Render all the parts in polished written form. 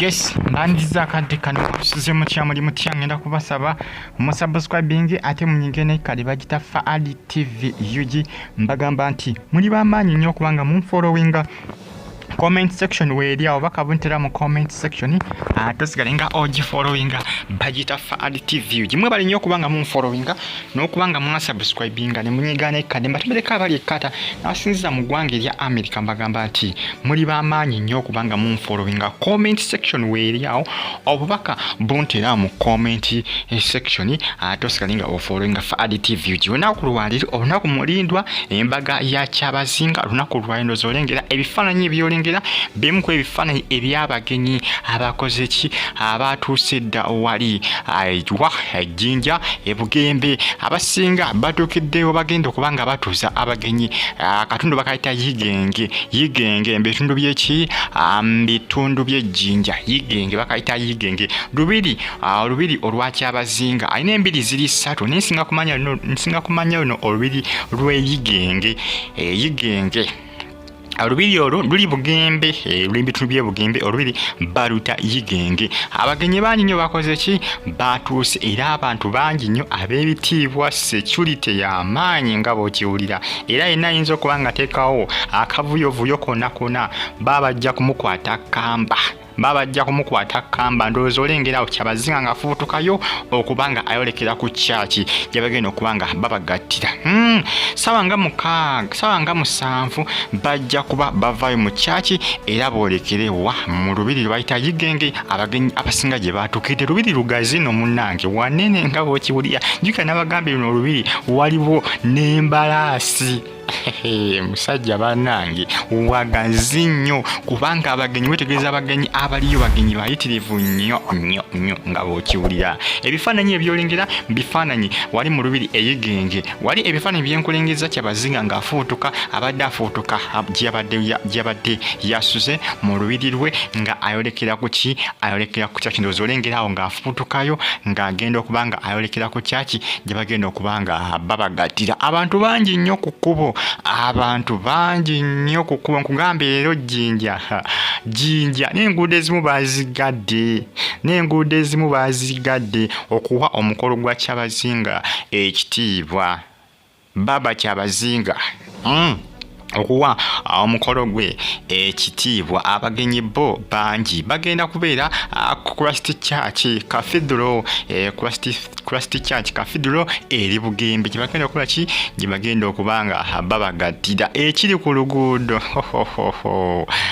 Yes, mbandiza akadde kano. Musuze mutya? Muli mutya? Ngenda kubasaba musubscribing ate munyige nekale bagita Faali TV UG. Mbagamba nti muli bamaanyi nnyo okubanga munfollowinga. Comment section weeri awo, bakabuntera mu comment section, ate osigale nga ogifollowinga, bagita Faali TV UG. Mwebale nnyo okubanga munfollowinga n'okubanga mwasubscribinga ne munyiga nekkade. Mbatumireko abali ekkata n'abasinziza mu ggwanga erya America. Mbagamba nti muli bamaanyi nnyo okubanga munfollowinga. Comment section weeri awo, obubaka buntera mu comment section, ate osigale nga ofollowinga Faali TV UG. Olunaku lwaliro, olunaku mulindwa, embaga ya Kyabazinga, olunaku lwaliro. Olengera ebifaananyi ebyolengera, bimu ku ebifaananyi ebyabagenyi abakoze ki, abatuuse dda wali wa Ejjinja ebugembe. Abasinga batuukiddewo, bagenda okuba nga batuusa abagenyi. Akatundu bakayita Yigenge. Yigenge mu bitundu byeki, mu bitundu by'Ejjinja. Yigenge bakayita Yigenge. Lubiri, olubiri olwa Kyabazinga, alina embiri ziri ssatu, naye nsinga kumanya luno olubiri lw'Eyigenge. Yigenge, olubiri olwo luli Bugembe, luli bitundu by'Ebugembe. Olubiri baluta Yigenge. Abagenyi bangi nnyo bakoze ki, batuuse, era abantu bangi nnyo ab'ebitiibwa, security y'amaanyi nga bw'okiwulira. Era yenna ayinza okuba nga ateekawo akavuyovuyo konna konna, baba bajja kumukwata kamba, baba bajja kumukwata kamba. Ndowooza olengera awo Kyabazinga nga afubutukayo okuba nga ayolekera ku kyaki gye bagenda okuba nga babagattira. Sawa nga 6, sawa nga 7, bajja kuba bavaayo mu kyaki era boolekere wa, mu lubiri lwe bayita Yigenge, abagenyi abasinga gye batuukidde. Lubiri lugazi no munnange, wanene nga bw'okiwulira. Jjukira n'abagambye luno olubiri waliwo n'embalaasi. Musajja bannange, wagazi nnyo, kubanga abagenyi, wetegereza abagenyi abaliyo, bagenyi bayitirivu nnyo nnyo nnyo nga bw'okiwulira. Ebifaananyi ebyolengera bifaananyi wali mu lubiri Eyigenge. Wali ebifaananyi byenkulengeza, Kyabazinga ng'afuutuka, abadde afuutuka gyeyabadde yasuze mu lubiri lwe nga ayolekera ku ki, ayolekera ku kyaki. Ndowooza olengera awo ng'afuutukayo ng'agenda okuba nga ayolekera ku kyaki gye bagenda okuba nga babagattira. Abantu bangi nnyo ku kkubo, abantu bangi nnyo ku kkubo. Nkugambye leero Jjinja, Jjinja n'enguudo ezimu bazigadde, n'enguudo ezimu bazigadde okuwa omukolo gwa Kyabazinga ekitiibwa, Baba Kyabazinga, okuwa omukolo gwe ekitiibwa. Abagenyi bo bangi, bagenda kubeera ku Christ Church Cathedral, Christ Church Cathedral eri Bugembe, gye bagenda okukola ki, gye bagenda okuba nga babagattira. Ekiri ku luguudo,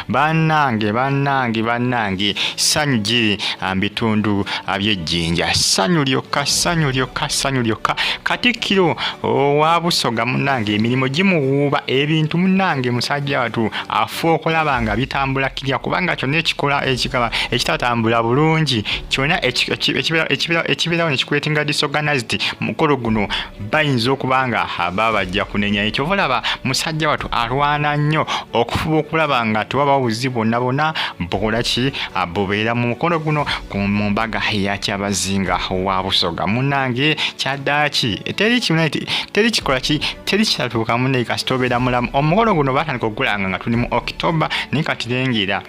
bannange, bannange, bannange, ssanyu giri mu bitundu by'Ejjinja, ssanyu lyokka, ssanyu lyokka, ssanyu lyokka. Katikkiro owa Busoga munnange emirimu gimuwuuba ebintu. Munnange musajja watu afuba okulaba nga bitambula kirya, kubanga kyonna ekikola ekikaba ekitatambula bulungi kyonna ekibeerawo nekikuletinga disorganized mukolo guno, bayinza okuba nga baba bajja kunenya. Ekyo olaba musajja watu alwana nnyo okufuba okulaba nga tewabawo buzibu bwonna bwonna bukola ki, bubeera mu mukono guno mu mbaga ya Kyabazinga wa Busoga. Munnange, kyaddaaki teri teri kikola ki, teri kitatuuka munne kasita obeera mulamu. Omukolo guno batandika okugulanga nga tuli mu October, naye kati lengera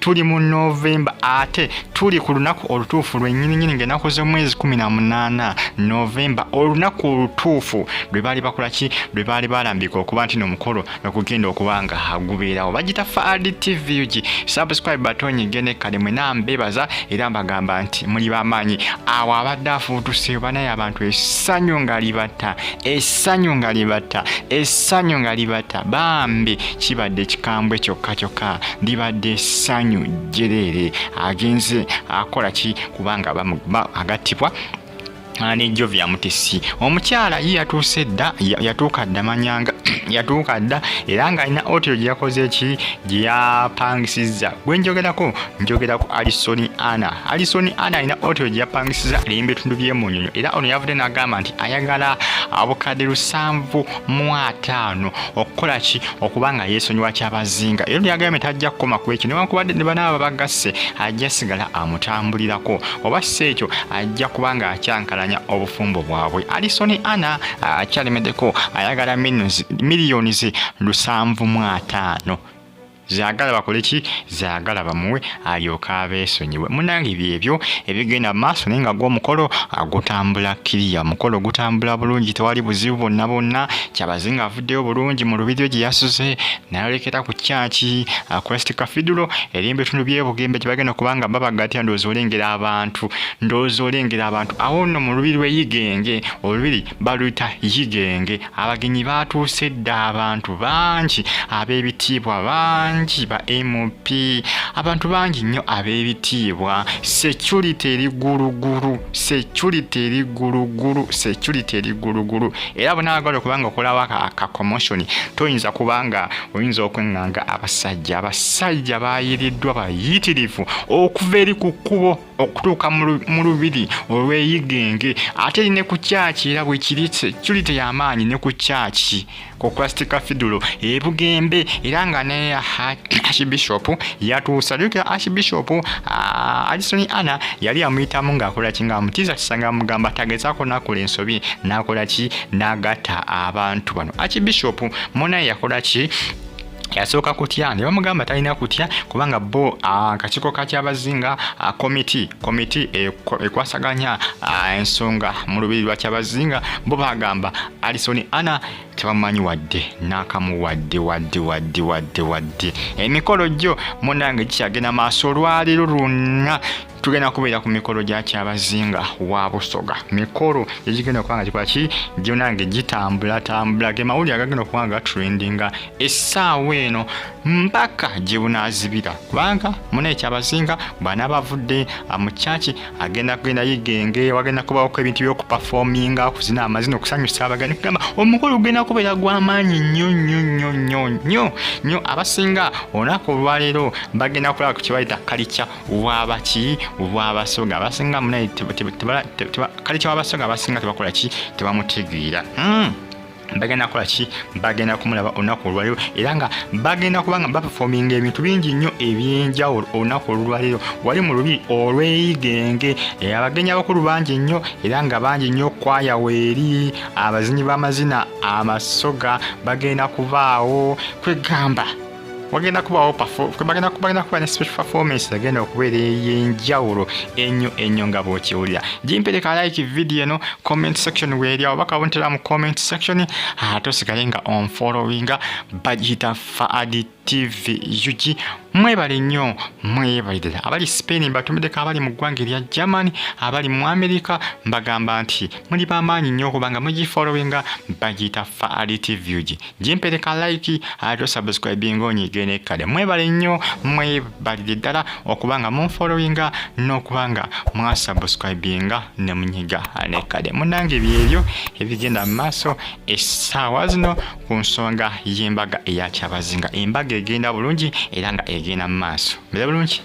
tuli mu Novemba, ate tuli ku lunaku olutuufu lwennyininyini ng'ennaku z'omwezi 18 Novemba, olunaku olutuufu lwe baali bakola ki, lwe baali balambika okuba nti n'omukolo okugenda okuba nga gubeerawo. Bagita Faadi TV UG. Subscribe button gene kale. Mwena mbebaza era mbagamba nti muli bamaanyi. Awo abadde afuutuse banaye, abantu essanyu nga libatta, essanyu nga libatta, essanyu nga libatta. Bambi kibadde kikambwe kyokka kyokka, libadde essanyu jjereere. Agenze akola ki, kubanga agattibwa ne Jovia Mutesi. Omukyala ye yatuuse dda, yatuuka dda, manyanga yatuuka dda, era ng'alina otero gye yakoze ki, gye yapangisizza. Gwe njogerako, njogerako Alisoni Ana. Alisoni Ana alina otero gye yapangisiza eri mu bitundu by'emunyonyo, era ono yavudde n'agamba nti ayagala obukadde 750 okukola ki, okuba nga yeesonyiwa Kyabazinga. Era yagambye tajja kukoma ku ekyo, newankubadde ne banaaba bagasse, ajja sigala amutambulirako, oba si ekyo ajja kuba nga akyankalanya obufumbo bwabwe. Alisoni Ana akyalemeddeko, ayagala miliyoni 750. Zaagala bakole ki? Zaagala bamuwe alyoke abeesonyiwe. Munange byebyo ebigenda mu maaso, naye nga gwo omukolo gutambula kiriya, omukolo gutambula bulungi, tewali buzibu bwonna bwonna. Kyabazinga avuddeyo bulungi mu lubiri gye yasuze nayolekera ku kyaki Christ Cathedral eri mu bitundu by'e Bugembe gye bagenda okuba nga babagatira. Ndowooza olengera abantu, ndowooza olengera abantu awo nno mu lubiri lw'e Igenge, olubiri baluyita Igenge. Abagenyi baatuuse dda, abantu bangi ab'ebitiibwa bangi, ba MP, abantu bangi nnyo ab'ebitiibwa. Security eri gulugulu, security eri gulugulu, security eri gulugulu. Era bonna bagala okubanga okolawo aka commotion toyinza, kubanga oyinza okweŋŋanga abasajja. Abasajja baayiriddwa bayitirivu okuva eri ku kkubo okutuuka mu lubiri olw'eyigenge, ate ne ku kyaki era bwekiri, security y'amaanyi ne ku kyaki ku Christ Cathedral e Bugembe. Era nga ne Archbishop yatuusa. Jjukira Archbishop Alison Anna yali amuyitamu ng'akola ki? Ng'amutiisatiisa, ng'amugamba tagezaako n'akola ensobi n'akola ki? N'agatta abantu bano. Archbishop munaye yakola ki? Yasooka kutya, ne bamugamba talina kutya kubanga bo akakiiko ka Kyabazinga, komiti ekwasaganya ensonga mu lubiri lwa Kyabazinga, bo bagamba Alison Anna tebamumanyi wadde n'akamu, wadde wadde wadde wadde wadde. Emikolo gyo munange gikyagenda maaso. Olwaleero lwonna tugenda kubeera ku mikolo gya Kyabazinga wa Busoga, mikolo egigenda okuba nga gikola ki? Gyonange gitambulatambula. Ge mawulire agagenda okuba nga gatrendinga essaawa eno mpaka gye bunaazibira, kubanga muna Kyabazinga bw'anaaba avudde mu kyaki agenda kugenda Yigenge, wagenda kubaako ebintu by'okuperforminga, okuzina amazina, okusanyusa abagani. Kugamba omukolo gugenda kubeera gw'amaanyi nnyo nnyo nnyo nnyo nnyo nnyo. Abasinga olunaku olwaleero bagenda kulaba ku kye bayita culture wabaki? Wabasoga. Abasinga munaye culture wabasoga abasinga tebakola ki? Tebamutegeera. Bagenda kukola ki? Bagenda kumulaba olunaku olwaleero, era nga bagenda kubanga baperforminga ebintu bingi nnyo ebyenjawulo olunaku olwaleero wali mu lubiri olw'eyigenge. Abagenyi abakulu bangi nnyo, era nga bangi nnyo. Kwaya weeri, abazinyi b'amazina amasoga bagenda kubaawo. Kwegamba wagenda kubaawo, bagenda kuba ne special performance agenda okubeera ey'enjawulo ennyo ennyo nga bw'okiwulira. Gimpereka like video eno, comment section weeri awo, bakabuntera mu comment section, ate osigale nga onfollowinga, bagiyita Faadi TV UG. Mwebale nnyo, mwebale ddala. Abali Spain mbatumiddeko, abali mu ggwanga erya Germany, abali mu America, mbagamba nti muli bamaanyi nnyo okubanga mugifollowinga, bagiyita Faadi TV UG. Gimpereka like ate osubscribinga, onyige nekkale. Mwebale nnyo, mwebalire ddala okuba nga munfollowinga n'okuba nga mwasubscribinga ne munyiga nekkale. Munange byebyo ebigenda mu maaso essaawa zino ku nsonga y'embaga eya Kyabazinga. Embaga egenda bulungi era nga egenda mu maaso. Mbeera bulungi.